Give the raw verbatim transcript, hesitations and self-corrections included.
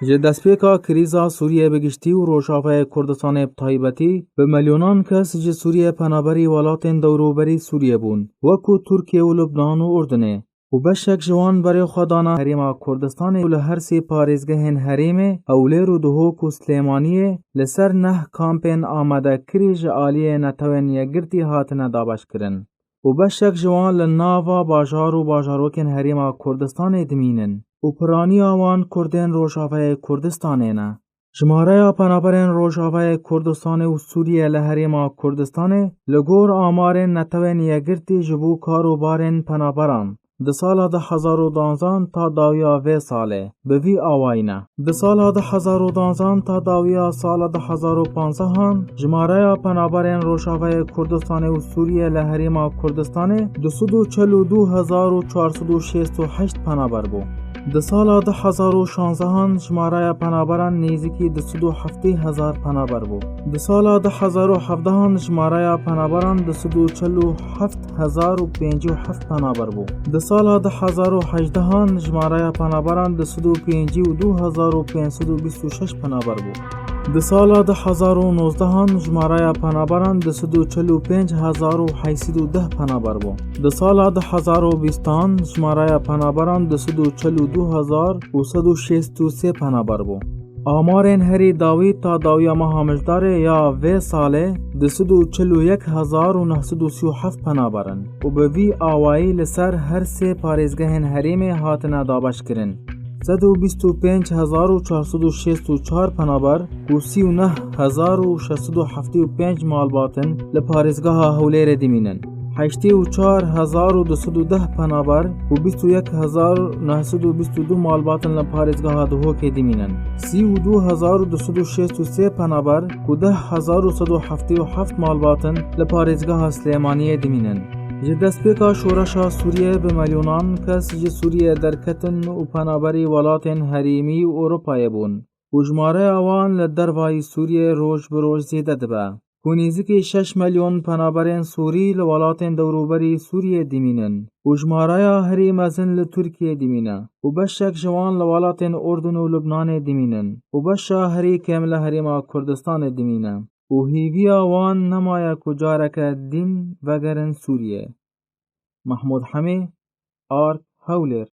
Ji destpêka krîza Sûriyê bi giştî û Rojavayê Kurdistanê bi taybetî, bi milyonan kes ji Sûriyê penaberî welatên dewroberî Sûriyê bûn, wekû Tirkiye û Lubnan û Urdunê. Û beşek ji wan berê xwe dana Herêma Kurdistanê û li her sê parêzgehên herêmê, Hewlêr û Duhok û Silêmaniyê, li ser neh kampên amadekirî ji aliyê Netewên Yekgirtî hatine dabeşkirin. Û beşek ji wan li nava bajar û bajarokên Herêma Kurdistanê dimînin û piraniya wan Kurdên Rojavayê Kurdistanê ne. Jimareya penaberên Rojavayê Kurdistanê û Sûriyê li Herêma Kurdistanê li gor amarên Netewên Yekgirtî ji bo kar û barên penaberan di sala du hezar û danzan ta dawiya vê salê bi vî awayî ne. Di sala du hezar û danzan ta dawiya sala du hezar û panzdehan jimareya penaberên Rojavayê Kurdistanê û Sûriyê li Herêma Kurdistanê du sed û çel û du hezar û çar sed û şêst û heşt penaber bû. Di sala du hezar û şanzehan jimareya penaberan nêzîkî du sed û heftê hezar penaber bû. Di sala du hezar û hevdehan jimareya penaberan du sed û çel û heft hezar û pêncî û heft penaber bû. Di sala du hezar û hejdehan jimareya penaberan du sed û pêncî û du hezar û pênc sed û bîst û şeş penaber bû. Di sala du hezar û nozdehan jimareya penaberan du sed û çel û pênc hezar û heyt sed û deh penaber bû. Di sala du hezar û bîstan jimareya penaberan du sed û çel û du hezar û sed û şêst û sê penaber bû. Amarên herî dawî ta dawiya meha Mijdarê ya vê salê du sed û çil û yek hezar û neh sed û sî û heft penaber in û bi vî awayî li ser her sê parêzgehên herêmê hatine dabeşkirin. Sed û bîst û pênc hezar û çar sed û şêst û çar penaber û sî û neh hezar û şeş sed û heftê û pênc malbat in li parêzgeha Hewlêrê dimînin. Heştê û çar hezar û du sed û deh penaber û bîst û yek hezar neh sed û bîst û du malbat in li parêzgeha Duhokê dimînin. Sî û du hezar û du sed û şêst û sê penaber û deh hezar û sed û heftê û heft malbat in li parêzgeha Silêmaniyê dimînin. Ji destpêka şoreşa Sûriyê bi milyonan kes ji Sûriyê derketin û penaberî welatên herêmî û Ewropayê bûn û jimareya wan li dervayî Sûriyê roj bi roj zêde dibe. Ku nêzîkî şeş milyon penaberên Sûrî li welatên dewroberî Sûriyê dimînin û jimareya herî mezin li Tirkiyê dimîne û beşek ji wan li welatên Urdun û Lubnanê dimînin û beşa herî kêm li Herêma Kurdistanê dimîne û hêviya wan nemaye ku careke din vegerin Sûriyê. Mahmûd Hemê, Ark, Hewlêr.